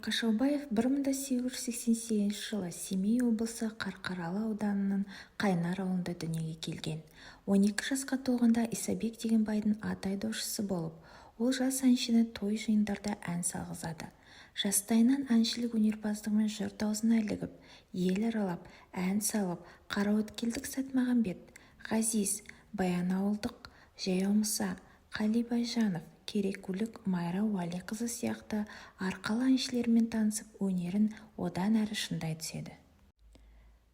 Қашаубаев 1888 жылы Семей облысы Қарқаралы ауданының Қайнар ауылында дүниеге келген. 12 жасқа толғанда Исабек деген байдың ат айдаушысы болып, ол жас әншіні той-жиындарда ән салғызады. Жастайынан әншілік өнерпаздығымен жұрт аузына ілігіп, ел аралап, ән салып, қараөткелдік Сәтмағамбет, Ғазиз, баянауылдық Жаяу Мұса, Қали Байжанов, керекулік Майра Уәлиқызы сияқты арқалы әншілермен танысып, өнерін одан әрі шыңдай түседі.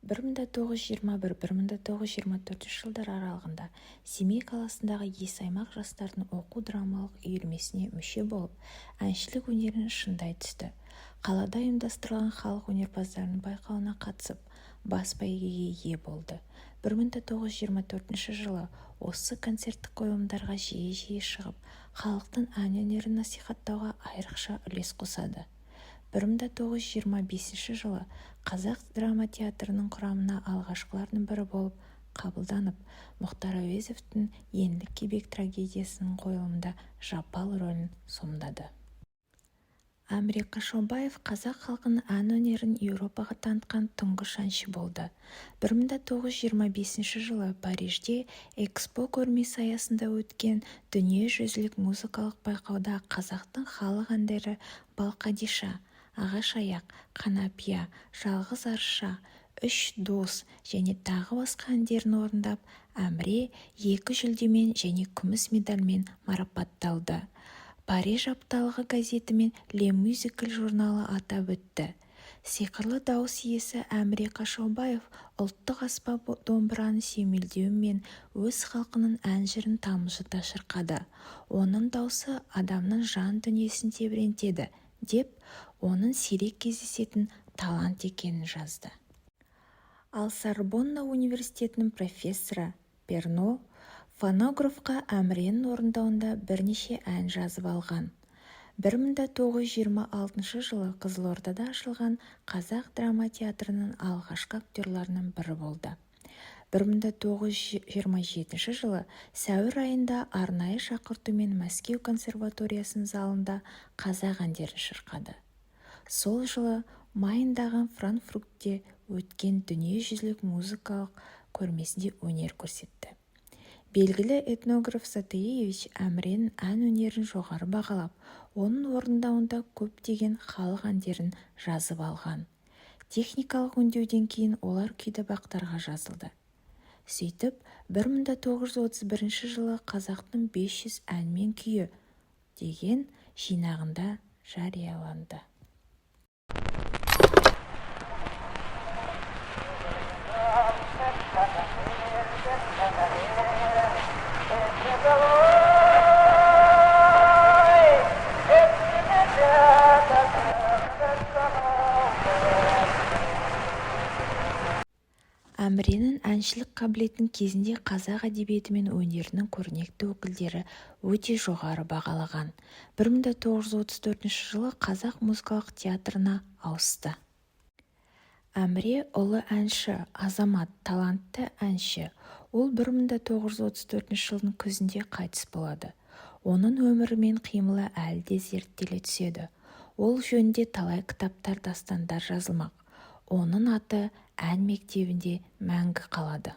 1921-1924 жылдар аралығында Семей қаласындағы Есаймақ жастардың оқу-драмалық үйірмесіне мүше болып, әншілік өнерін шыңдай түсті. Қалада ұйымдастырылған халық өнерпаздарының байқауына қатысып, бас бәйгеге ие болды. 1924 жылы осы концерттік қойылымдарға жиі-жиі шығып, халықтың ән өнерін насихаттауға айрықша үлес қосады. 1925 жылы Қазақ драма театрының құрамына алғашқылардың бірі болып қабылданып, Мұхтар Әуезовтің Еңлік Кебек трагедиясының қойылымында Жапал рөлін сомдады. Әміре Қашаубаев қазақ халқының ән өнерін Еуропаға танытқан тұңғыш әнші болды. 1925 жылы Парижде ЭКСПО көрмесі аясында өткен дүниежүзілік музыкалық байқауда қазақтың халық әндері Балқадиша, Ағаш аяқ, Қанапия, Жалғыз арша, Үш дос және тағы басқа әндерін орындап, Әміре екі жүлдемен және күміс медальмен марапатталды. Париж апталығы газеті мен Ле Мюзикль журналы атап өтті: «Сиқырлы дауыс иесі Әміре Қашаубаев ұлттық аспап домбыраның сүйемелдеуімен өз халқының ән-жырын тамылжыта шырқады. Оның даусы адамның жан дүниесін тебірентеді», – деп, оның сирек кездесетін талант екенін жазды. Ал Сорбонна университетінің профессоры Перно фонографқа Әміренің орындауында бірнеше ән жазып алған. 1926 жылы Қызылордада ашылған Қазақ драма театрының алғашқы актерларының бірі болды. 1927 жылы сәуір айында арнайы шақыртумен Мәскеу консерваториясының залында қазақ әндерін шырқады. Сол жылы майындағы Франкфуртте өткен дүниежүзілік музыкалық көрмесінде өнер көрсетті. Белгілі этнограф Затаевич Әміренің ән өнерін жоғары бағалап, оның орындауында көптеген халық әндерін жазып алған. Техникалық өңдеуден кейін олар күйтабақтарға жазылды. Сөйтіп, 1931 жылы «Қазақтың 500 әні мен күйі» деген жинағында жарияланды. Әміренің әншілік қабілетін кезінде қазақ әдебиеті мен өнерінің көрнекті өкілдері өте жоғары бағалаған. 1934 жылы Қазақ музыкалық театрына ауысты. Әміре – ұлы әнші, азамат, талантты әнші. Ол 1934 жылдың күзінде қайтыс болады. Оның өмірі мен қимылы әлі де зерттеле түседі. Ол жөнінде талай кітаптар, дастандар жазылмақ. Оның аты ән мектебінде мәңгі қалады.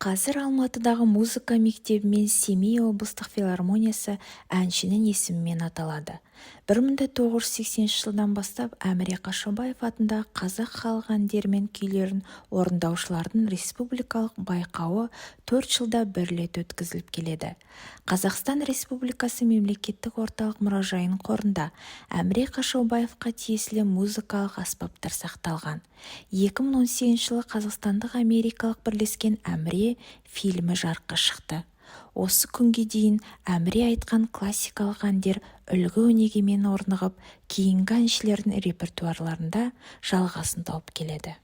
Қазір Алматыдағы музыка мектебі мен Семей облыстық филармониясы әншінің есімімен аталады. 1980 жылдан бастап Әміре Қашаубаев атындағы қазақ халық әндері мен күйлерін орындаушылардың республикалық байқауы 4 жылда бір рет өткізіліп келеді. Қазақстан Республикасы Мемлекеттік орталық мұражайының қорында Әміре Қашаубаевқа тиесілі музыкалық аспаптар сақталған. 2018 жылы қазақстандық-америкалық бірлескен «Әміре» фильмі жарыққа шықты. Осы күнге дейін Әміре айтқан классикалық әндер үлгі-өнегемен орнығып, кейінгі әншілердің репертуарларында жалғасын тауып келеді.